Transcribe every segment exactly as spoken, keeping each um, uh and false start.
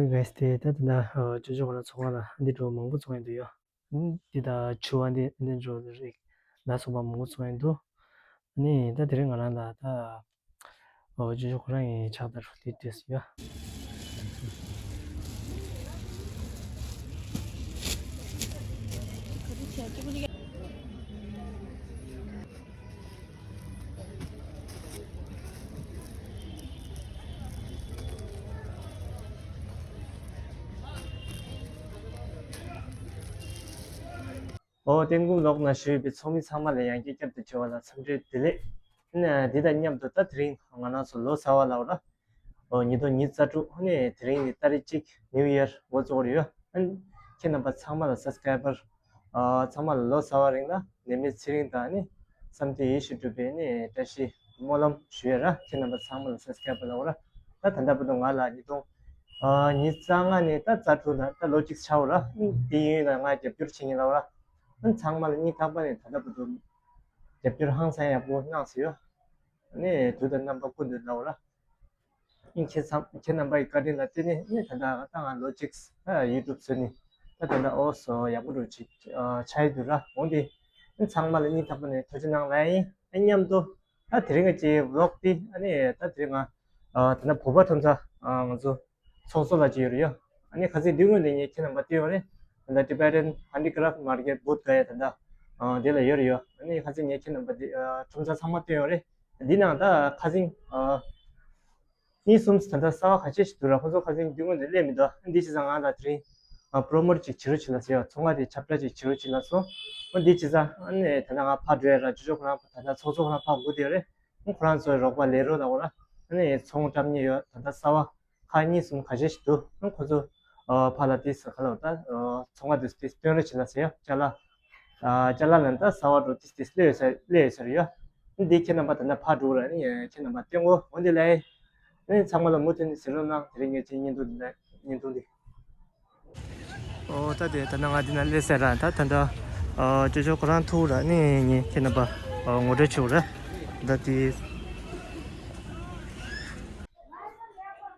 Guys, དེ་ད་དེ་ན་ཅོ་ཅོ་ཁོ་རང་ཚོང་ཁང་ལ་འདི་འདྲ་མང་པོ་ཚོང་ཡིན་འདུག་ཡ། འདི་ད་ཆུ་བ་འདི་འདི་འདྲ་རིགས་ལ་སོགས་པ་མང་པོ་ཚོང་ཡིན་འདུག་ནི་ད་དེ་རིང་ང་རང་ལ་ད་ཨོ་ཅོ་ཅོ་ཁོ་རང་ཡི་ཕྱག་དར་དེ་སྤྲད་སོང་ཡ། ཨོ་ཏན་གུང་ལོག་ན་ཞུས་པའི་ཚོགས་མི་ཚང་མ་ལ་ཡང་བསྐྱར་བསྐྱར་དུ་བྱེད་པ་ལ་འཚམས་འདྲི་བདེ་ལེགས། ཨ་འདི་དང་མཉམ་དུ་ད་དེ་རིང་ང་རང་ཚོ་ལོ་གསར་བ་ལབ་ར། ཨོ་ཉིས་སྟོང་ཉི་ཤུ་རྩ་དྲུག་ཨ་ནི་དེ་རིང་ནི་ཏ་རིག་གཅིག་ནིའུ་ཡར་འགོ་བཙུགས་རེད་ཡོད། ཨ་ནི་ཁྱེད་རྣམ་པ་ཚང་མ་ལ་སབ་སི་ཀ་རའི་བར་ཨ་ཚང་མ་ལ་ལོ་གསར་བ་རིང་ལ་ནད་མེད་ཚེ་རིང་དང་ནི་བསམ་དོན་ཡིད་བཞིན་འགྲུབ་པའི་ནི་བཀྲ་ཤིས་སྨོན་ལམ་ཞུ་ཡ་ར། ཁྱེད་རྣམ་པ་ཚང་མ་ལ་སབ་སི་ཀ་རའི་བར་ལབ་ར། ད་ད་ལྟ་བར་དུ་ང་ལ་ཉིས་སྟོང་ཨ་ཉི་ཤུ་རྩ་ལྔ་ནས་ད་རྩ་དྲུག་ལ་ད་ལོ་གཅིག་ཆགས་ར། དེ་ཡིན་ན་ང་རྒྱབ་སྐྱོར་བྱེད་མཁན་ལབ་ར། ཨ་ཚང་མ་ལ་སྙིང་ཐག་པ་ནས་ད་ལྟ་བར་དུ་རྒྱབ་སྐྱོར་ཧང་སང་ཡག་པོ་གནང་སོང་ཡོད། ཨ་ནི་དུས་དང་རྣམ་པ་ཀུན་ཏུ་ལབ་ར། ཨིན་ཁྱེད་ཚང་ཁྱེད་རྣམ་པ་ཡི་བཀའ་དྲིན་ལ་བརྟེན་ནས་ཨ་ནི་ད་ལྟ་ད་ང་ལོ་གཅིག་ཨ་ཡུ་ཊུབ་བཟོས་ནས་ད་ད་ལྟ་ཨོ་སོ་ཡག་པོ་འགྲོ་ཅིག་ཨ་ཆགས་ཡི་འདུག་ར། འོན་ཏེ་ཨ་ཚང་མ་ལ་སྙིང་ཐག་པ་ནས་ཐུགས་རྗེ་གནང་ལབ་ཡིན། ཨ་མཉམ་དུ་ད་དེ་རིང་གི་ཅིག་ཝི་ལོག་འདི་ཨ་ནི་ད་དེ་རིང་ང་ཨ་ད་ལྟ་བོད་པ་ཁྲོམ་ས་ཨ་ང་ཚོ་ཚོགས་གཙོ་ལགས་ཅིག་ཡོད་རེད་ཡ། ཨ་ནི་ཁ་སང་དེ་སྔོན་དེ་ངས་ཁྱེད་རྣམ་པ་བསྟན་ཡོད་རེད། ད་ལྟ་Tibetan Handicraft Market booth ག་ཡ་ད་ལྟ་ཨ་དེ་ལ་ཡོད་རེད་ཡ། ཨ་ནི་ཁ་སང་ངས་ཁྱེད་རྣམ་པ་དེ་ཨ་ཁྲོམ་ས་ཚང་མ་བསྟན་ཡོད་རེད། འདི་ནང་ད་ཁ་སང་ཨ་གཉིས་གསུམ་ད་ལྟ་གསར་པ་ཁ་ཤས་ཤིག་འདུག་ར། ཁོ་ཚོ་ཁ་སང་དེ་སྔོན་དེ་སླེབས་མི་འདུག་འདི་བྱས་ཙང་ང་ལ་དེ་རིང་ཨ་པྲོ་མོཊ་ཅིག་བྱེད་རོགས་བྱེད་ལ་ཟེར་ཡ། ཚོང་ཁང་དེ་ཁྱབ་བསྒྲགས་ཅིག་བྱེད་རོགས་བྱེད་ལ་སོང་། ཨ་འདི་བྱས་ཙང་ཨ་ནི་ད་ལྟ་ང་ཕར་འགྲོ་ཡ་ར། ཅོ་ཅོ་ཁོ་རང་ད་ལྟ་ཚོགས་གཙོ་ཁོ་རང་ཕར་སྒུག་བསྡད་ཡོད་རེད། ཁོ་རང་ཚོའི་རོགས་པ་ལས་རོགས་ལ་འོ་ར། ཨ་ནི་ཚོང་བཀྲམ་མཁན་ཡོད་ད་ལྟ་གསར་པ་ཁག་གཉིས་གསུམ་ཁ་ཤས་ཤིག་འདུག་ཨ་ཁོ་ཚོ་ཨ་ཕར་ལ་དེ་ས་ཁ་ལ་ད་ཨ་ཚོང་ཁང་དེ་དེ་སྟོན་རོགས་བྱེད་ལ་ཟེར་ཡ། ཅ་ལག་ཨ་ཅ་ལག་ལ་ད་གསར་པ་འགྲོ་དེ་དེ་སླེབས་ཡོད་ས་སླེབས་ཡོད་ས་རེད་ཡ། ཨ་འདི་ཁྱེད་རྣམ་པ་ད་ལྟ་ཕར་འགྲོ་ར། ཨ་ནི་ཁྱེད་རྣམ་པ་སྟོན་གོ་འོ་འདི་ལ། ཨ་ནི་ཚང་མ་ལ་མུ་མཐུད་ནས་གཟིགས་རོགས་གནང་། དེ་རིང་ངས་ཅིག་བརྙན་ཐུང་འདི་ལ་བརྙན་ཐུང་འདི། ཨོ་ད་དེ་ད་ནང་ང་འདི་ན་སླེབས་ཟེར་ར། ད་ད་ད་ཨ་ཅོ་ཅོ་ཁོ་རང་ཐུག་ར། ནི་ངས་ཁྱེད་རྣམ་པ་ཨ་ངོ་སྤྲོད་བྱེད་ར། ད་དེ་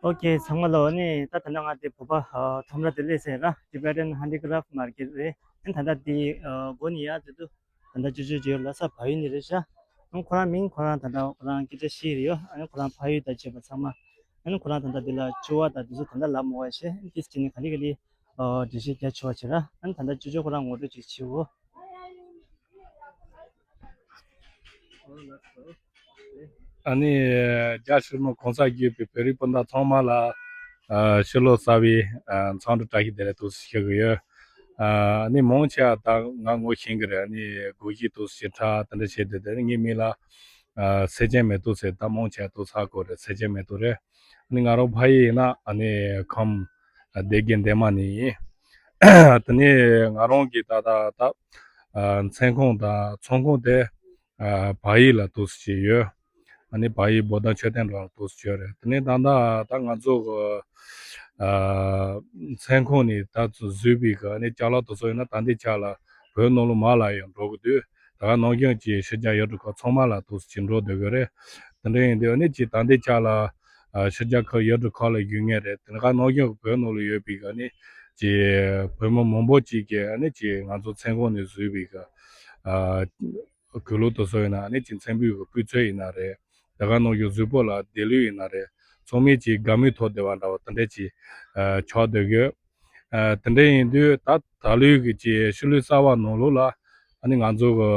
ཨོ་ཁེ་ཚང་མ་ལ། ཨ་ནི་ད་ད་ནང་ང་དེ་བོད་པ་ཨ་ཁྲོམ་ར་དེ་སླེབས་ཟེར་ར། Tibetan Handicraft Market རེད། ཨ་ནི་ད་ད་དེ་ཨ་སྒོ་ནས་ཡར་དེ་དུ་ད་ད་ཅོ་ཅོ་ཅོ་ལ་ས་བ་ཡུལ་ནས་རེད་ཤག་ཨ་ཁོ་རང་མིང་ཁོ་རང་ད་ད་ཁོ་རང་སྐད་ཆ་བཤད་རེད་ཡོད། ཨ་ནི་ཁོ་རང་ཕ་ཡུལ་དང་བཅས་པ་ཚང་མ། ཨ་ནི་ཁོ་རང་ད་ལྟ་འདི་ལ་ཅོ་བ་དང་འདི་ཚོ་ད་ལྟ་ལབ་མ་བ་བྱས། ཨ་ནི་ཏིས་བྱས་ནས་ག་ལེ་ག་ལེ་ཨ་འགྲེལ་བཤད་རྒྱག་ཆོག་པ་བྱེད་ར། ཨ་ནི་ད་ལྟ་ཅོ་ཅོ་ཁོ་རང་ངོ་སྤྲོད་ཅིག་བྱེད་འོ། ཨ་ནི་རྒྱ་ཕྱི་ནང་གང་སར་ཡོད་པའི་བོད་རིགས་སྤུན་ཟླ་ཚང་མ་ལ་ཨ་ཕྱི་ལོ་གསར་པའི་ཨ་འཚམས་འདྲི་བཀྲ་ཤིས་བདེ་ལེགས་ཏོག་ཙམ་ཞུ་གི་ཡོད། ཨ་ནི་མང་ཆེ་བ་ད་ང་ངོ་ཤེས་ཀྱི་རེད། ཨ་ནི་གོ་གཞས་ཏོག་ཙམ་ཞིག་འཁྲབ་དེ་འདྲ་བྱས་བསྡད་དེ། ཨ་ནི་ངའི་མིང་ལ་ཨ་སེ་ཆེན་མེ་ཏོག་ཟེར། ད་མང་ཆེ་བ་ཏོག་ཙམ་ཧ་གོ་རེད། སེ་ཆེན་མེ་ཏོག་རེད། ཨ་ནི་ང་རང་ཕ་ཡུལ་ཡིན་ན་ཨ་ནི་ཁམས་སྡེ་དགེ་འདན་མ་ནས་ཡིན། དེ་ནས་ང་རང་གི་ད་ད་ད་ཨ་མཚན་ཁང་དང་ཚོང་ཁང་དེ་ཨ་བལ་ཡུལ་ལ་ཏོག་ཙམ་ཅིག་ཡོད། ཨ་ནི་བལ་ཡུལ་བོ་ད་མཆོད་རྟེན་འགྲམ་ལ་ཏོག་ཙམ་ཅིག་ཡོད་རེད། དེ་ནས་ད་ད་ད་ང་ཚོ་གི་ཨ་མཚན་ཁང་ནས་ད་ཚོ་བཟོས་པའི་གི་ཨ་ནི་ཅ་ལག་དེ་ཚོ་ཡིན་ན་ད་ལྟའི་ཆ་ལ་བོད་ནང་ལོགས་མར་ལ་ཡང་འགྲོ་གི་འདུག་ད་ག་ནང་བཞིན་གྱི་ཕྱི་རྒྱལ་ཡུལ་གྲུ་ཁག་ཚང་མ་ལ་ཏོག་ཙམ་ཅིག་འགྲོ་སྡོད་ཀྱི་རེད། དེ་འདྲ་ཡིན་དུས་ཨ་ནི་ཅིག་ད་ལྟའི་ཆ་ལ་ཨ་ཕྱི་རྒྱལ་ཁག་ཡུལ་གྲུ་ཁག་ལ་བཞུགས་མཁན་རེད། དེ་ག་ནང་བཞིན་བོད་ནང་ལ་ཡོད་པའི་ཨ་ནི་ཅིག་བོད་མི་མང་པོ་ཅིག་གིས་ཨ་ནི་ཅིག་ང་ཚོ་མཚན་ཁང་ནས་བཟོས་པའི་གི་ཨ་གུས་ལུགས་དེ་ཚོ་ཡིན་ན་ཨ་ནི་ཅིག་མཚན་ཕུད་ཀྱི་སྤུས་ཚད་ཡིན་ན་རེད། དེ་ག་ནང་བཞིན་གཟུགས་པོ་ལ་བདེ་ལུས་ཡིན་ན་རེད། ཚང་མས་ཅིག་དགའ་མོས་ཐོབ་བསྡད་པ་འདྲ་བ་དེ་འདྲ་ཅིག་ཨ་ཆགས་བསྡད་ཡོད། ཨ་དེ་འདྲ་ཡིན་དུས་ད་ད་ལོའི་གི་ཅིག་ཕྱི་ལོའི་གསར་པ་ནང་ལོགས་ལ་ཨ་ནི་ང་ཚོ་གི་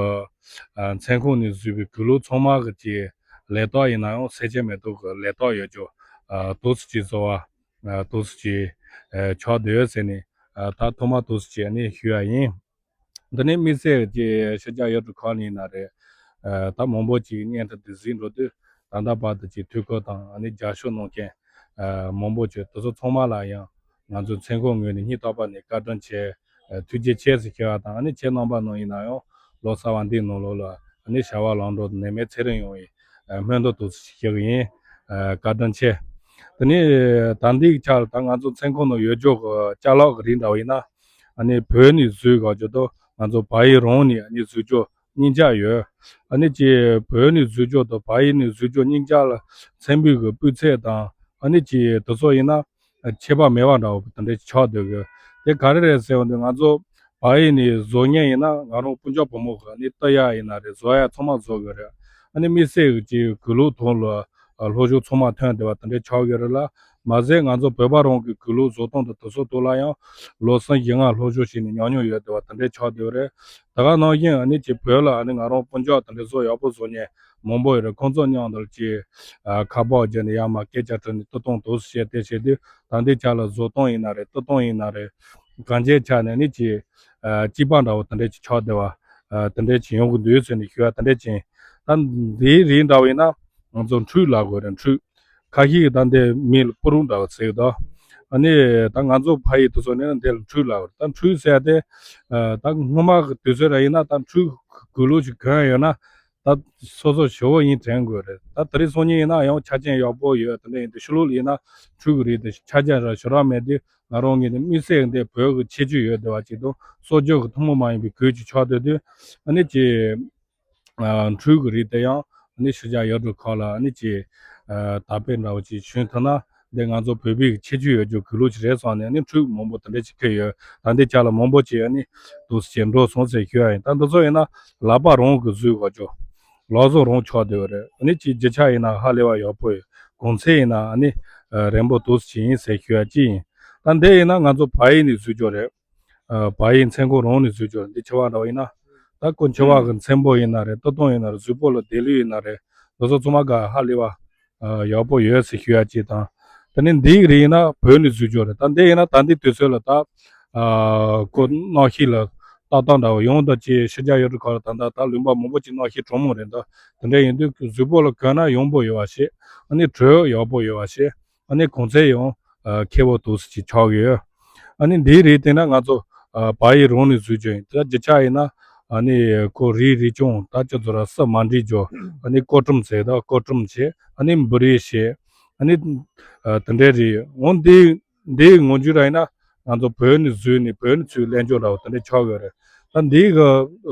ཨ་མཚན་ཁང་ནས་བཟོས་པའི་གུས་ལུགས་ཚང་མ་གི་ཅིག་ལས་རྟགས་ཡིན་ན་ཡང་སེ་ཆེན་མེ་ཏོག་གི་ལས་རྟགས་ཡོད་ཅོག་ཨ་ཏོག་ཙམ་ཅིག་བཟོ་བ་ཨ་ཏོག་ཙམ་ཅིག་ཨ་ཆགས་བསྡད་ཡོད་ཟེར་ནས་ཨ་ད་ཐོག་མ་ཏོག་ཙམ་ཅིག་ཨ་ནི་ཞུ་ཡ་ཡིན། འདི་ནས་དམིགས་བསལ་གྱི་ཕྱི་རྒྱལ་ཡུལ་གྲུ་ཁག་ནས་ཡིན་ན་རེད། ཨ་ད་མང་པོ་ཅིག་བརྙན་ཐུང་འདི་གཟིགས་འགྲོ་དུས་ད་ལྟ་བར་དུ་ཅིག་ཐུགས་ཁུར་དང་ཨ་ནི་རྒྱབ་སྐྱོར་གནང་མཁན་ཨ་མང་པོ་ཅིག་དེ་ཚོ་ཚང་མ་ལ་ཡང་ང་ཚོ་མཚན་ཁང་ངོས་ནས་སྙིང་ཐག་པ་ནས་བཀའ་དྲིན་ཆེ། ཨ་ཐུགས་རྗེ་ཆེ་ཟེར་ཞུ་བ་དང་། ཨ་ནི་ཁྱེད་རྣམ་པ་ནང་ཡིན་ན་ཡང་ལོ་གསར་བ་འདིའི་ནང་ལོགས་ལ་ཨ་ནི་བྱ་བ་ལམ་འགྲོ་དང་ནད་མེད་ཚེ་རིང་ཡོང་བའི་ཨ་སྨོན་འདུན་དུ་ཞུ་གི་ཡིན། ཨ་བཀའ་དྲིན་ཆེ། དེ་ནས་ད་ལྟའི་ཆར་ད་ང་ཚོ་མཚན་ཁང་ནང་ཡོད་ཅོག་གི་ཅ་ལག་གི་རིགས་འདྲ་བ་ཡིན་ན། ཨ་ནི་བོད་ནས་བཟོས་ག་ཅོག་དང་ང་ཚོ་བལ་ཡུལ་རང་ནས་ཨ་ནི་བཟོས་ཅོག་སྙིང་ཅག་ཡོད། ཨ་ནི་ཅིག་བོད་ནས་བཟོས་ཅོག་དང་བལ་ཡུལ་ནས་བཟོས་ཅོག་སྙིང་ཅག་ལ་མཚན་ཕུད་ཀྱི་སྤུས་ཚད་དང་། ཨ་ནི་ཅིག་དེ་ཚོ་ཡིན་ན་ ཁྱད་པར་མེད་པ་འདྲ་བོ་དེ་འདྲ་ཆགས་སྡོད་གི། དེ་ག་རེ་རེད་ཟེར་བ་འདི་ང་ཚོ་བལ་ཡུལ་ནས་བཟོ་མཁན་ཡིན་ན་ང་རང་སྤུན་ཀྱག་བུ་མོ་གི་ནི་ལྟ་ཡག་ཡིན་ན་རེད། བཟོ་ཡག་ཚང་མ་བཟོ་གི་རེད། ཨ་ནི་དམིགས་བསལ་གྱི་གུས་ལུགས་ཐོག་ལ་ལྷོ་ཕྱོགས་ཚང་མ་ཐོན་བསྡད་པ་དེ་འདྲ་ཆགས་ཡོད་རེད་ལ། མ་ཟད་ང་ཚོ་བོད་པ་རང་གི་གུས་ལུགས་བཟོ་སྟངས་དང་དེ་ཚོ་ཐོག་ལ་ཡང་ལོ་གསུམ་བཞི་ལྔ་ལྷོ་ཕྱོགས་ཕྱིན་ནས་ཉམས་མྱོང་ཡོད་བསྡད་པ་དེ་འདྲ་ཆགས་བསྡད་ཡོད་རེད། ད་ག་ནང་བཞིན་ཨ་ནི་ཅིག་བོད་ལ་ཨ་ནི་ང་རང་སྤུན་ཀྱག་དེ་འདྲ་བཟོ་ཡག་པོ་བཟོ་མཁན་མང་པོ་ཡོད་རེད། ཁོང་ཚོ་མཉམ་དུ་ཅིག་ཨ་ཁ་པར་བརྒྱབ་ནས་ཡར་མར་སྐད་ཆ་དྲིས་ནས་ལྟ་སྟངས་དེ་ཚོ་བྱས་ཏེ་བྱས་དུས་ད་ལྟའི་ཆ་ལ་བཟོ་སྟངས་ཡིན་ན་རེད། ལྟ་སྟངས་ཡིན་ན་རེད། གང་ཅིའི་ཆ་ནས་ནི་ཅིག་ཨ་གཅིག་པ་འདྲ་བོ་དེ་འདྲ་ཅིག་ཆགས་བསྡད་པ་ཨ་དེ་འདྲ་ཅིག་ཡོང་གི་འདུག་ཟེར་ནས་ཞུ་བ་དེ་འདྲ་ཅིག་ཡིན། ད་འདིའི་རིགས་འདྲ་བོ་ཡིན་ན་ང་ཚོ་འཕྲུལ་ལབ་དགོས་རེད། འཕྲུལ། ཁ་ཤས་ཀྱིས་ད་འདི་མི་ལ་པུ་རུ་འདྲ་བོ་ཟེར་གི་འདུག་ཨ་ནི་ད་ང་ཚོ་ཕ་ཡུལ་དེ་ཚོ་ནས་འདི་ལ་འཕྲུལ་ལབ་དགོས་རེད། ད་འཕྲུལ་ཟེར་ཡ་དེ་ཨ་ད་སྔོན་མ་གི་དུས་ཚོད་ལ་ཡིན་ན་ད་འཕྲུལ་གུས་ལུགས་ཤིག་གོན་ཡོད་ན་ད་སོ་སོ་ཞི་བོ་ཡིན་དྲན་དགོས་རེད། ད་དེ་རིང་སང་ཉིན་ཡིན་ན་ཡང་ཆ་རྐྱེན་ཡག་པོ་ཡོད། དེ་འདྲ་ཡིན་དུས་ཕྱི་ལོགས་ལ་ཡིན་ན་འཕྲུལ་གི་རིགས་དེ་ཆ་རྐྱེན་ར་ཞོ་ར་མེད་དུས་ང་རང་ངོས་ནས་དམིགས་བསལ་འདི་བོད་ཀྱི་ཁྱད་ཆོས་ཡོད་བསྡད་པ་ཅིག་དང་སྲོལ་རྒྱུན་གྱི་ཐུན་མོང་མ་ཡིན་པའི་གོས་ཅིག་ཆགས་སྡོད་དུས་ཨ་ནི་ཅིག་ཨ་འཕྲུལ་གྱི་རིགས་དེ་ཡང་ཨ་ནི་ཕྱི་རྒྱལ་ཡུལ་གྲུ་ཁག་ལ་ཨ་ནི་ཅིག་ཨ་དར་སྤེལ་འདྲ་བོ་ཅིག་བྱུང་ཐུབ་ན་འདི་ང་ཚོ་བོད་པའི་ཁྱད་ཆོས་ཡོད་རྒྱུ་གུས་ལུགས་ཅིག་རེད་བསམ་ནས་ཨ་ནི་འཕྲུལ་མང་པོ་དེ་འདྲ་ཅིག་ཁྱེར་ཡོད། ད་ལྟའི་ཆ་ལ་མང་པོ་ཅིག་ཨ་ནི་འདུག་སེ་བྱས་འགྲོ་སོང་ཟེར་ཞུ་ཡ་ཡིན། ད་འདི་ཚོ་ཡིན་ན་ལག་པ་རང་གིས་བཟོས་དགོས་རྒྱུ་ལག་བཟོ་རང་ཆགས་བསྡད་ཡོད་རེད། ཨ་ནི་ཅིག་རྒྱུ་ཆ་ཡིན་ན་ཧ་ལས་པ་ཡག་པོ་ཡོད། གོང་ཚད་ཡིན་ན་ཨ་ནི་ཨ་རན་པོ་འདུག་སེ་བྱས་ཡིན་ཟེར་ཞུ་ཡ་གཅིག་ཡིན། ད་འདི་ཡིན་ན་ང་ཚོ་བལ་ཡུལ་ནས་བཟོས་རྒྱུ་རེད། ཨ་བལ་ཡུལ་མཚན་གང་རང་ནས་བཟོས་རྒྱུ་འདི་ཕྱུ་པ་འདྲ་བ་ཡིན་ན། ད་ཁོ་ཕྱུ་པ་གི་མཚན་པོ་ཡིན་ན་རེད། ལྟ་སྟངས་ཡིན་ན་རེད། གཟུགས་པོ་ལ་བདེ་ལེགས་ཡིན་ན་རེད། དེ་ཚོ་ཚང་མ་ག་ཧ་ལས་པ་ཨ་ཡག་པོ་ཡོད་ཟེར་ཞུ་ཡ་གཅིག་དང་། དེ་ནས་འདི་ཡི་རིགས་ཡིན་ན་བོད་ནས་བཟོས་རྒྱུ་རེད། ད་འདི་ཡིན་ན་ད་འདི་དུས་ཚོད་ལ་ད་ཨ་ཁོ་གནམ་གཤིས་ལ་ལྟ་སྟངས་འདྲ་བ་ཡོང་ད་ཅིག་ཕྱི་རྒྱལ་ཡུལ་གྲུ་ཁག་ལ་ད་ད་ད་ལུང་པ་མང་པོ་ཅིག་གནམ་གཤིས་གྲང་མོ་རེད། ད་དེ་འདྲ་ཡིན་དུས་གཟུགས་པོ་ལ་གོན་ན་ཡོང་པོ་ཡོད་པ་ཞིག་ཨ་ནི་དྲོད་ཡག་པོ་ཡོད་པ་ཞིག་ཨ་ནི་གོང་ཚད་ཡང་ཨ་ཁེ་པོ་འདུག་སེ་ཅིག་ཆགས་ཀྱི་ཡོད། ཨ་ནི་འདིའི་རིགས་དེ་ན་ང་ཚོ་ཨ་བལ་ཡུལ་རང་ནས་བཟོས་ཀྱི་ཡིན། ད་རྒྱུ་ཆ་ཡིན་ན་ཨ་ནི་ཁོ་རིགས་རིགས་ཆུང་ད་ཅི་ཚོ་ར་སི་མ་འདྲིས་ཅོ་ཨ་ནི་ཀོ་ཀྲུམ་ཟེར་ད་ཀོ་ཀྲུམ་བྱས་ཨ་ནི་འབུ་རིགས་བྱས་ཨ་ནི་ཨ་དེ་འདྲའི་རིགས་འོང་འདི་འདིའི་ངོ་རྒྱུ་ར་ཡིན་ན་ང་ཚོ་བོད་ནས་བཟོས་ནས་བོད་ནས་ཚུར་ལེན་ཅོ་འདྲ་བོ་དེ་འདྲ་ཆགས་ཡོད་རེད། ད་འདིའི་གི་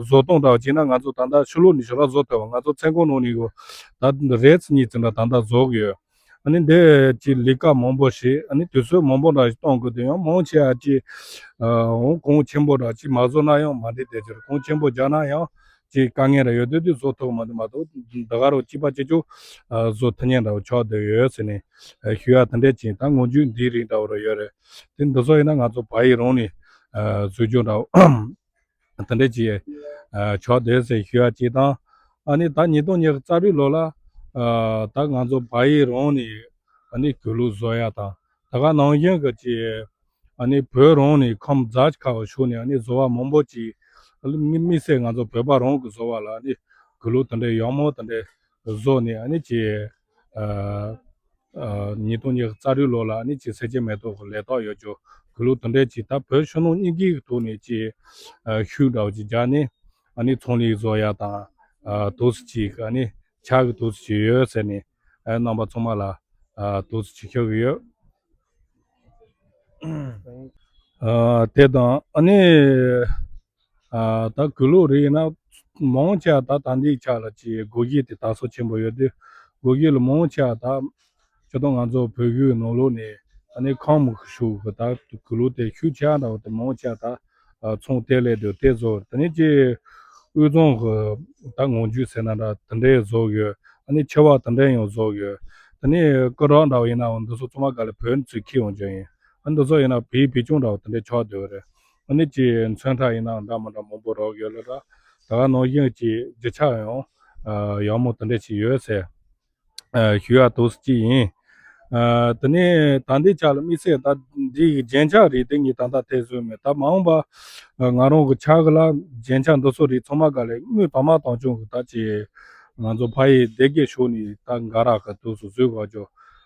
བཟོ་སྟངས་འདྲ་བོ་བྱས་ན་ང་ཚོ་ད་ལྟ་ཕྱི་ལོགས་ནས་ཞོ་ར་བཟོ་ཐུབ་པ་ང་ཚོ་མཚན་གང་ནང་ནས་གི་ད་རེས་གཉིས་ཙམ་འདྲ་ད་ལྟ་བཟོ་གི་ཡོད། ཨ་ནི་འདི་ཅིག་ལས་ཀ་མང་པོ་བྱས། ཨ་ནི་དུས་ཚོད་མང་པོ་འདྲ་ཞིག་གཏོང་དགོས་དུས་ཡང་མང་ཆེ་བ་ཅིག་ཨ་འོང་གོང་ཆེན་པོ་འདྲ་ཅིག་མ་བཟོ་ན་ཡང་མ་འགྲིག་དེ་ཕྱིར་གོང་ཆེན་པོ་རྒྱག་ན་ཡང་ཅིག་དཀའ་ངལ་ར་ཡོད་དུས་དུས་བཟོ་ཐུབ་མ་འདུག་མ་གཏོགས་ད་ག་རུ་གཅིག་པ་གཅིག་ཅུ་ཨ་བཟོ་ཐུབ་མཁན་འདྲ་བོ་ཆགས་བསྡད་ཡོད་ཟེར་ནས་ཨ་ཞུ་ཡ་དེ་འདྲས་ཅིག་ད་ངོ་རྒྱུས་འདིའི་རིགས་འདྲ་བོ་ར་ཡོད་རེད། དེ་འདི་ཚོ་ཡིན་ན་ང་ཚོ་བལ་ཡུལ་རང་ནས་ཨ་བཟོ་རྒྱུ་འདྲ་བོ། དེ་འདྲ་ཅིག་ཨ་ཆགས་བསྡད་ཟེར་ཞུ་ཡ་གཅིག་དང་། ཨ་ནི་ད་ཉིས་སྟོང་ཉི་ཤུ་རྩ་དྲུག་ལོ་ལ་ཨ་ད་ང་ཚོ་བལ་ཡུལ་རང་ནས་ཨ་ནི་གུས་ལུགས་བཟོ་ཡ་དང་ད་ག་ནང་བཞིན་གྱི་ཅིག་ཨ་ནི་བོད་རང་ནས་ཁམས་རྫ་ཆུ་ཁ་བ་ཕྱོགས་ནས་ཨ་ནི་བཟོ་བ་མང་པོ་ཅིག་དམིགས་དམིགས་བསལ་ང་ཚོ་བོད་པ་རང་གི་བཟོ་བ་ལ་ཨ་ནི་གུས་ལུགས་དེ་འདྲའི་ཡག་མོ་དེ་འདྲའི་བཟོ་ནས་ཨ་ནི་ཅིག་ཨ། ཨ་ཉིས་སྟོང་ཉི་ཤུ་རྩ་དྲུག་ལོ་ལ་ནི་ཅིག་སེར་བྱེས་མེ་ཏོག་གི་ལས་ཐོག་ཡོད་རྒྱུ་གུས་ལུགས་དེ་འདྲའི་ཅིག་ད་བོད་ཕྱི་ནང་གཉིས་ཀའི་ཐོག་ནས་ཅིག་ཨ་ཤུགས་འདྲ་བོ་ཅིག་རྒྱག་ནས་ཨ་ནི་ཚོང་ལས་བཟོ་ཡ་དང་ཨ་འདུག་སེ་ཅིག་ཨ་ནི་ཆགས་ཀྱི་འདུག་སེ་ཅིག་ཡོད་ཟེར་ནས་ཨ་རྣམ་པ་ཚང་མ་ལ་ཨ་འདུག་སེ་ཅིག་ཞུ་གི་ཡོད། ཨ་དེ་དང་ཨ་ནི་ཨ་ད་གུས་ལུགས་རིགས་ཡིན་ན་མང་ཆེ་བ་ད་ད་འདིའི་ཆ་ལ་ཅིག་སྒོ་དབྱེ་དེ་དར་སོ་ཆེན་པོ་ཡོད་དུས་སྒོ་དབྱེ་ལ་མང་ཆེ་བ་ད་ཁྱོད་དང་ང་ཚོ་བོད་བརྒྱུད་ནང་ལོགས་ནས་ཨ་ནི་ཁམས་ཤུགས་ཀྱི་ད་གུས་ལུགས་དེ་ཤུགས་ཆེ་བ་འདྲ་བོ་དེ་མང་ཆེ་བ་ད་ཨ་ཚོང་དེ་ལས་དུ་དེ་བཟོ་དེ་ནས་ཅིག་དབུས་གཙང་གི་ད་ངང་རྒྱུད་ཟེར་ན་འདྲ་དེ་འདྲའི་བཟོ་ཡོད། ཨ་ནི་ཕྱུ་པ་དེ་འདྲའི་ཡང་བཟོ་ཡོད། དེ་ནས་སྐུ་དྲག་འདྲ་བོ་ཡིན་ནའང་འདི་ཚོ་ཚང་མ་ག་ལེ་བོད་ནས་ཚུར་འཁྱེར་ཡོང་རྒྱུ་ཡིན། ཨ་འདི་ཚོ་ཡིན་ན་བེའུ་བེ་ཅོན་འདྲ་བོ་དེ་འདྲའི་ཆགས་བསྡད་ཡོད་རེད། ཨ་ནི་ཅིག་མཚོན་ཁྲ་ཡིན་ནའང་འདྲ་མི་འདྲ་མང་པོ་རག་ཡོད་ལ་ར། ད་ག་ནང་བཞིན་ཅིག་རྒྱུ་ཆ་ཡང་ཨ་ཡག་མོ་དེ་འདྲ་ཅིག་ཡོད་ཟེར་ཨ་ཞུ་ཡ་འདུག་སེ་ཅིག་ཡིན། ཨ་དེ་ནས་ད་ལྟའི་ཆ་ལ་དམིགས་བསལ་ད་འདི་གི་རྒྱན་ཆ་རིགས་དེ་ངས་ད་ལྟ་དེ་བཟོས་མེད། ད་མ་འོངས་པ་ང་རང་གི་ཕྱག་གི་ལ་རྒྱན་ཆ་འདི་ཚོ་རིགས་ཚང་མ་ག་ལེ་དངུལ་བར་མ་དང་བྱུང་གི་ད་ཅིག་ང་ཚོ་ཕ་ཡི་སྡེ་དགེ་ཕྱོགས་ནས་ད་འགའ་རག་གི་འདུག་སེ་བཟོས་དགོས་ཀྱོ།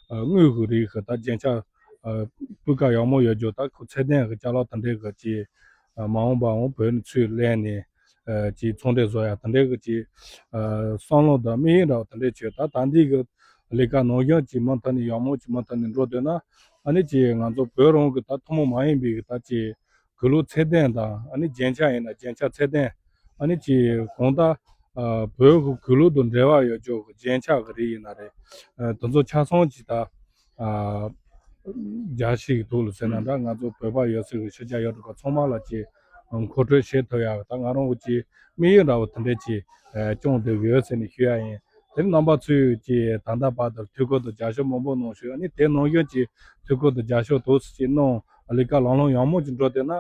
ཨ་དངུལ་གི་རིགས་གི་ད་རྒྱན་ཆ་ཨ་སྤུས་ཀ་ཡག་མོ་ཡོད་ཀྱོ། ད་ཁོ་ཚད་ལྡན་གི་ཅ་ལག་དེ་འདྲས་གི་ཅིག་ཨ་མ་འོངས་པའང་བོད་ནས་ཚུར་ལེན་ནས་ཨ་ཅིག་ཚོང་འབྲེལ་བཟོ་ཡ་དེ་འདྲས་གི་ཅིག་ཨ་བསམ་བློ་དང་དམིགས་ཡུལ་འདྲ་བོ་དེ་འདྲས་བྱོས། ད་ད་འདི་གི་ལས་ཀ་ནང་བཞིན་ཅིག་མུ་མཐུད་ནས་ཡག་མོ་ཅིག་མུ་མཐུད་ནས་འགྲོ་འདོད་ན་ཨ་ནི་ཅིག་ང་ཚོ་བོད་རང་གི་ད་ཐུན་མོང་མ་ཡིན་པའི་གི་ད་ཅིག་གུས་ལུགས་ཚད་ལྡན་དང་ཨ་ནི་རྒྱན་ཆ་ཡིན་ན་རྒྱན་ཆ་ཚད་ལྡན་ཨ་ནི་ཅིག་གང་ལྟར་ཨ་བོད་ཀྱི་གུས་ལུགས་དང་འབྲེལ་བ་ཡོད་ཅོག་གི་རྒྱན་ཆ་གི་རིགས་ཡིན་ན་རེད། ཨ་དེ་ཚོ་ཆ་ཚང་ཅིག་ད་ཨ་ རྒྱལ་སྤྱིའི་ཐོག་ལ་ཟེར་ན་འདྲ། ང་ཚོ་བོད་པ་ཡོད་ཚད་ཀྱི་ཕྱི་རྒྱལ་ཡུལ་གྲུ་ཁག་ཚང་མ་ལ་ཅིག་མཁོ་སྤྲོད་བྱེད་ཐུབ་ཡག་གི་ད་ང་རང་གི་ཅིག་དམིགས་ཡུལ་འདྲ་བོ་དེ་འདྲ་ཅིག་སྐྱོང་བསྡད་ཡོད་ཟེར་ནས་ཞུ་ཡ་ཡིན། དེ་རྣམ་པ་ཚོས་ཀྱི་ད་ལྟ་བར་དུ་ཐུགས་ཁུར་དང་རྒྱབ་སྐྱོར་མང་པོ་གནང་ཞུ། ཨ་ནི་དེ་ནང་བཞིན་གྱི་ཐུགས་ཁུར་དང་རྒྱབ་སྐྱོར་ཏོག་ཙམ་ཅིག་གནང་། ལས་ཀ་ལམ་ལྷོང་ཡག་མོ་ཅིག་འགྲོ་བསྡད་ན།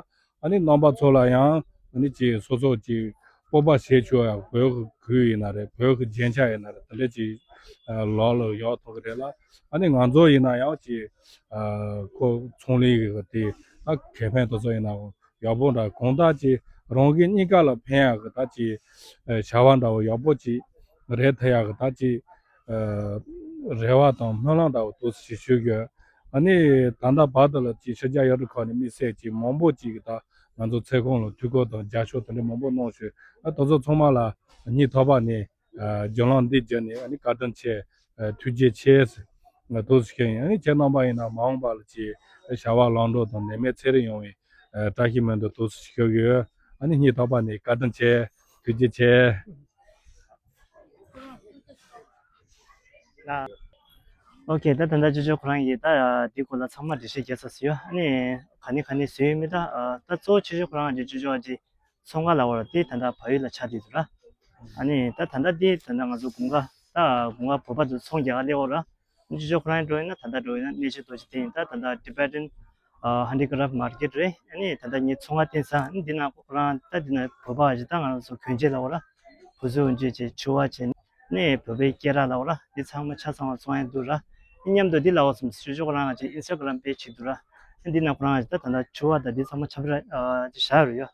ཨ་ནི་རྣམ་པ་ཚོ་ལ་ཡང་ཨ་ནི་ཅིག་སོ་སོ་ཅིག་སྤོབས་པ་བྱེད་ཆོག་ཡ། བོད་ཀྱི་ཁུལ་ཡིན་ན་རེད། བོད་ཀྱི་རྒྱན་ཆ་ཡིན་ན་རེད། དེ་འདྲ་ཅིག་ལག་ལ་ཡོད་ཐུབ་ཀྱི་རེད་ལ། ཨ་ནི་ང་ཚོ་ཡིན་ན་ཡང་ཅིག་ཁོ་ཚོང་ལས་ཀྱི་དེ་ཨ་ཁེ་ཕན་དེ་ཚོ་ཡིན་ན། ཡག་པོ་འདྲ་གང་ལྟར་ཅིག་རང་གི་གཉིས་ཀ་ལ་ཕན་ཡག་གི་ད་ཅིག་ཨ་བྱ་བ་འདྲ་བོ་ཡག་པོ་ཅིག་རེད་ཐལ་ཡག་གི་ད་ཅིག་ཨ་རེ་བ་དང་སྨོན་ལམ་འདྲ་བོ་ཏོག་ཙམ་ཞིག་ཞུ་དགོས། ཨ་ནི་ད་ལྟ་བར་དུ་ལ་ཅིག་ཕྱི་རྒྱལ་ཡུལ་གྲུ་ཁག་ནས་དམིགས་བསལ་ཅིག་མང་པོ་ཅིག་གིས་ད་ང་ཚོ་ཚེ་གང་ལ་ཐུགས་ཁུར་དང་རྒྱབ་སྐྱོར་དེ་འདྲ་མང་པོ་གནང་ཞུ། ཨ་དེ་ཚོ་ཚང་མ་ལ་སྙིང་ཐག་པ་ནས་ཨ་བརྒྱུད་ལམ་འདི་བརྒྱུད་ནས་ཨ་ནི་བཀའ་དྲིན་ཆེ། ཨ་ཐུགས་རྗེ་ཆེ་ཟེར་ང་ཏོག་ཙམ་ཞིག་ཡིན། ཨ་ནི་ཁྱེད་རྣམ་པ་ཡིན་ན་མ་འོངས་པ་ལ་ཅིག་བྱ་བ་ལམ་འགྲོ་དང་ནད་མེད་ཚེ་རིང་ཡོང་བའི་ཨ་བཀྲ་ཤིས་སྨོན་འདུན་ཏོག་ཙམ་ཞིག་ཞུ་གི་ཡོད། ཨ་ནི་སྙིང་ཐག་པ་ནས་བཀའ་དྲིན་ཆེ། ཐུགས་རྗེ་ཆེ། ཨོ་ཁེ། ད་ད་ལྟ་ཅོ་ཅོ་ཁོ་རང་གིས་ད་འདི་སྐོར་ལ་ཚང་མ་འགྲེལ་བཤད་རྒྱག་ཚར་ཟིན་ཡོད། ཨ་ནི་ག་ནས་ག་ནས་བཟོས་ཡོད་མེད་ད་ད་གཙོ་བོ་ཅོ་ཅོ་ཁོ་རང་གིས་ཅོ་ཅོ་ཨ་ཅེ་ཚོང་ཁང་ལབ་པ་ར་དེ་ད་ལྟ་བལ་ཡུལ་ལ་ཆགས་བསྡད་འདུག་ར། ཨ་ནི་ད་ད་ལྟ་དེ་ད་ལྟ་ང་ཚོ་དགུན་ཁ་ད་དགུན་ཁ་བོད་པ་ཚོ་ཚོང་རྒྱག་ག་སླེབས་ཡོད་ར། ཅོ་ཅོ་ཁོ་རང་འགྲོ་ཡིན་ན་ད་ལྟ་འགྲོ་ཡིན་ན་གནས་ཆེན་རྡོ་རྗེ་གདན་ཡིན། ད་ད་ལྟ་Tibetan ཨ་Handicraft Market རེད། ཨ་ནི་ད་ལྟ་ངའི་ཚོང་ཁང་བསྟན་ས་ཨ་ནི་འདི་ན་ཁོ་རང་ད་འདི་ན་བོད་པ་ཞིག་ད་ང་རང་ཚོ་གྱོན་ཆས་ལབ་པ་ར། བུ་ཚོ་འོན་ཅི་བྱས་ཕྱུ་པ་བྱས་ནས་བོད་པའི་སྐེ་རགས་ལབ་པ་ར། འདི་ཚང་མ་ཆ་ཚང་བ་ཚོང་ཡ་འདུག་ར། ཨ་མཉམ་དུ་འདི་ལབ་པ་སོང་ཅོ་ཅོ་ཁོ་རང་ང་ཅིག་Instagram page ཅིག་འདུག་ར། ཨ་འདི་ན་ཁོ་རང་ང་ཅིག་ད་ད་ལྟ་ཕྱུ་པ་ད་འདི་ཚང་མ་ཁྱབ་ར་ཨ་ཅིག་བཞག་ཡོད་རེད་ཡོ།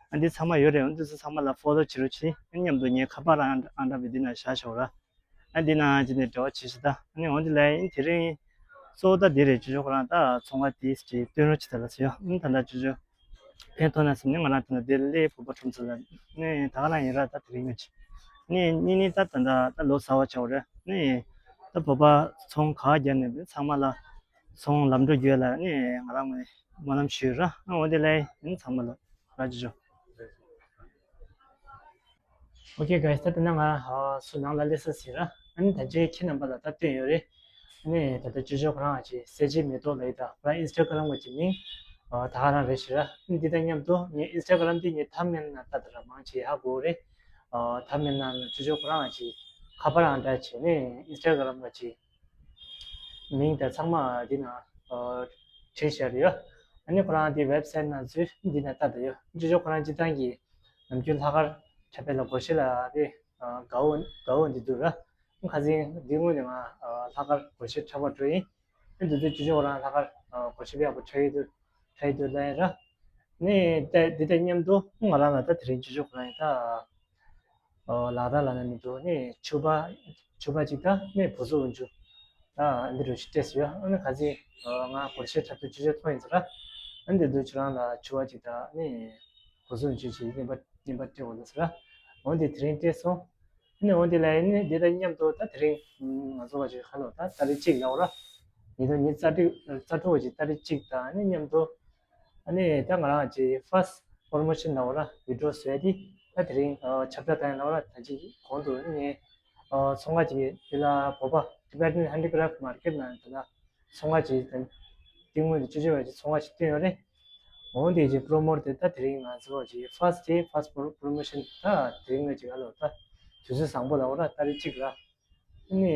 ཨ་འདི་ཚང་མ་ཡོད་རེད། འོ་འདི་ཚོ་ཚང་མ་ལ་follow བྱེད་རོགས་བྱེད། ཨ་མཉམ་དུ་ངའི་ཁ་པར་ཨང་ཨང་གྲངས་བི་འདི་ན་བཞག་ཤོག་ར། ཨ་འདི་ན་ཅི་ནས་འབྲེལ་བ་བྱེད་ཤི་ད། ཨ་ནི་འོ་འདི་ལ་ཡིན་དེ་རིང་གཙོ་བོ་ད་འདི་རེད། ཅོ་ཅོ་ཁོ་རང་ད་ཚོང་ཁང་དེ་ཅིག་སྟོན་རོགས་བྱེད་ད་ལ་ཟེར་ཡོ། ཨ་ནི་ད་ད་ཅོ་ཅོ་ཕན་ཐོགས་ན་ཟེར་ནས་ང་རང་ད་ད་དེ་ལས་བོད་པ་ཁྲོམ་ཚོ་ལ་ནི་ད་ག་རང་ཡིན་ར། ད་དེ་རིང་ངས་ཅི་ནི་ནི་ནི་ད་ད་ད་ད་ལོ་གསར་བ་ཆགས་རེད། ནི་ད་བོད་པ་ཚོང་ག་རྒྱབ་ནས་ཚང་མ་ལ་ཚོང་ལམ་འགྲོ་རྒྱུ་ལ་ནི་ང་རང་ངས་སྨོན་ལམ་ཞུས་ར། ཨ་འོ་འདི་ལ་ཡིན་ཚང་མ་ལ་ར་ཅོ་ཅོ། Okay guys, ད་ལྟ་ན་ང་ཨ་སུ་ནང་ལ་སླེབས་ས་ཟིན་ར། ཨ་ནི་ད་ཅི་ཁྱེད་རྣམ་པ་ལ་ད་སྟོན་ཡོད་རེད། ཨ་ནི་ད་ལྟ་ཅོ་ཅོ་ཁོ་རང་ཨ་ཅེ་གསལ་བྱེད་མེ་ཏོག་ལབ་ཡི་ད་ཁོ་རང་Instagram གི་ཅིག་མིང་ཨ་ད་ག་རང་རེད་ཤི་ར། ཨ་ནི་འདི་དང་མཉམ་དུ་ངའི་Instagram འདི་ངའི་thumbnail ནང་ལྟ་ད་ར་མང་ཆེ་ཧ་གོ་རེད། ཨ་thumbnail ནང་ཅོ་ཅོ་ཁོ་རང་ཨ་ཅེ་ཁ་པར་ཨང་གྲངས་བྱས་ནས་Instagram གི་ཅིག་མིང་དང་ཚང་མ་འདི་ན་ཨ་བྲིས་བཞག་ཡོད། ཨ་ནི་ཁོ་རང་དེ་website ནང་ཚུད་འདི་ན་ལྟ་དུ་ཡོད། ཅོ་ཅོ་ཁོ་རང་སྤྱིར་བཏང་གི་ནམ་རྒྱུན་ལྷག་དཀར་འཁྲབ་པའི་ལ་སྒོར་གཞས་ལ་དེ་ཨ་དགའ་བོ་དགའ་བོ་འདི་འདུག་ར། ཁ་སང་འདི་སྔོན་ནས་ང་ཨ་ལྷག་དཀར་སྒོར་གཞས་འཁྲབ་པར་འགྲོ་ཡིན། ཨ་འདི་དུས་ཅོ་ཅོ་ཁོ་རང་ལྷག་དཀར་ཨ་སྒོར་གཞས་དཔེ་ཡག་པོ་འཁྲབ་ཡི་འདུག་འཁྲབ་ཡི་འདུག་ལབ་ཡིན་ར། ནི་ད་འདི་དང་མཉམ་དུ་ང་རང་ལ་ད་དེ་རིང་ཅོ་ཅོ་ཁོ་རང་ཡིན་ད། ཨོ་ལག་བརྡ་ལབ་ན་མི་འདུག་ནི་ཕྱུ་པ་ཕྱུ་པ་ཅིག་དང་ནི་བུ་ཚོ་འུ་ཅུ་ད་འདི་རུ་ཞིག་སྤྲད་སོང་ཡ། ཨ་ནི་ཁ་སང་ཨོ་ང་སྒོར་གཞས་འཁྲབ་དུས་ཅོ་ཅོ་མཐོང་ཡིན་ཟེར་ར། ཨ་ནི་འདི་དུས་ཁྱོད་རང་ལ་ཕྱུ་པ་ཅིག་དང་ནི་བུ་ཚོ་འུ་ཅུ་ཅིག་རྙིང་པ་རྙིང་པ་སྤྲད་འོང་ཟེར་ར། འོ་འདི་དེ་རིང་སྤྲད་སོང་། ཨ་ནི་འོ་འདི་ལ་ཡིན་ནི་འདི་དང་མཉམ་དུ་ད་དེ་རིང་ང་ཚོ་བ་ཅིག་ཧ་ལོ་ད་ཏ་རིག་གཅིག་ལབ་ར། ཉིས་སྟོང་ཉི་ཤུ་རྩ་དྲུག་རྩ་དྲུག་བ་ཅིག་ཏ་རིག་གཅིག་དང་ཨ་ནི་མཉམ་དུ། ཨ་ནི་ད་ང་རང་གི་first promotion ལབ་ར། video བཟོས་ཏེ་ད་དེ་རིང་ཨ་ཁྱབ་བསྒྲགས་བཏང་ཡིན་ལབ་ར། ད་ཅི་གོང་དུ་ཨ་ནི་ཨ་ཚོང་ཁང་ཅིག་འདི་ལ་བོད་པ་Tibetan Handicraft Market ནང་འདི་ལ་ཚོང་ཁང་ཅིག་དང་དེ་སྔོན་དུ་ཅོ་ཅོ་བ་ཅིག་ཚོང་ཁང་ཅིག་བཏོན་ཡོད་རེད། འོ་དེ་ཅིག་promote དེ་ད་དེ་རིང་ང་ཚོ་ཅིག་first day first pro- promotion ད་དེ་རིང་ང་ཅིག་ཨ་ལོ་ད་དུས་ཚོད་བཟང་པོ་ལབ་ར། ཏ་རིག་གཅིག་ར། ཨ་ནི་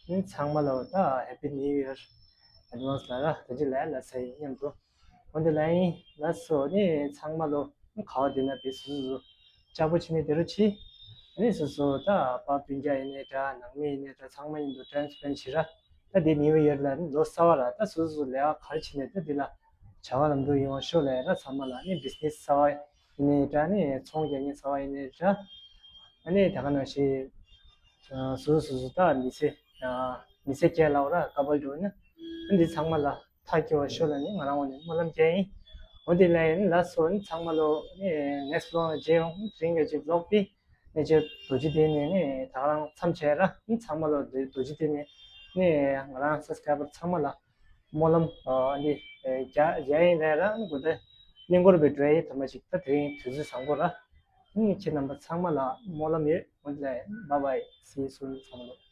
ཨ་ནི་ཚང་མ་ལ་ད་Happy New Year advance ལབ་ར། ད་ཅི་ལབ་ཡ་ལབ་ས་ཡིན་མཉམ་དུ། འོ་འདི་ལ་ཡིན་ལ་སོ་ནི་ཚང་མ་ལོ་ག་བ་དེ་ན་བི་སུ་སུ་སུ་ལྕགས་པོ་ཆེ་ནི་དེ་རུ་ཆི། ཨ་ནི་སོ་སོ་ད་པ་སྤུན་ཀྱག་ཡིན་ནའི་འདྲ་ནང་མི་ཡིན་ནའི་འདྲ་ཚང་མ་མཉམ་དུ་time spend བྱེད་ར། ད་དེ་New Year ལ་ནི་ལོ་གསར་བ་ལ་ད་སོ་སོ་སོ་ལས་ཀ་ག་རེ་བྱེད་ནའི་ད་དེ་ལ་བྱ་བ་ལམ་འགྲོ་ཡོང་བ་ཤོག་ལབ་ཡ་ར། ཚང་མ་ལ་ནི་business གསར་བ་ཡིན་ནའི་འདྲ་ནི་ཚོང་རྒྱག་མཁན་གསར་བ་ཡིན་ནའི་འདྲ། ཨ་ནི་ད་ག་ནང་བཞིན་སོ་སོ་སོ་སོ་ད་མི་ཚེ་མི་ཚེ་སྐྱེལ་ལབ་ར། ཀ་པལ་འགྲོ་ན་ཨ་འདི་ཚང་མ་ལ་མཐའ་སྐྱེལ་བ་ཤོག་ལབ་ནི་ང་རང་ངོས་ནས་སྨོན་ལམ་རྒྱག་ཡིན། འོ་དེ་ལ་ཡིན་ལ་སོ་ནི་ཚང་མ་ལོ་ནི་next vlog ལ་མཇལ་ཡོང་། དེ་རིང་གི་ཅིག་vlog དེ་ནི་ཅིག་རྡོ་རྗེ་གདན་ནས་ནི་ད་ག་རང་མཚམས་བཅད་ར། ནི་ཚང་མ་ལོ་རྡོ་རྗེ་གདན་ནས་ནི་ང་རང་subscriber ཚང་མ་ལ་སྨོན་ལམ་ཨ་འདི་རྒྱག་རྒྱག་ཡིན་ལབ་ར། ནི་གོ་ད་གླིང་སྐོར་བའི་འགྲོ་ཡ་ཡིན། ཐ་མ་ཅིག་ད་དེ་རིང་དུས་ཚོད་བཟང་པོ་ར། ནི་ཁྱེད་རྣམ་པ་ཚང་མ་ལ་སྨོན་ལམ་ཡོད། འོ་དེ་ལ་ཡིན་bye bye see you soon ཚང་མ་ལོ།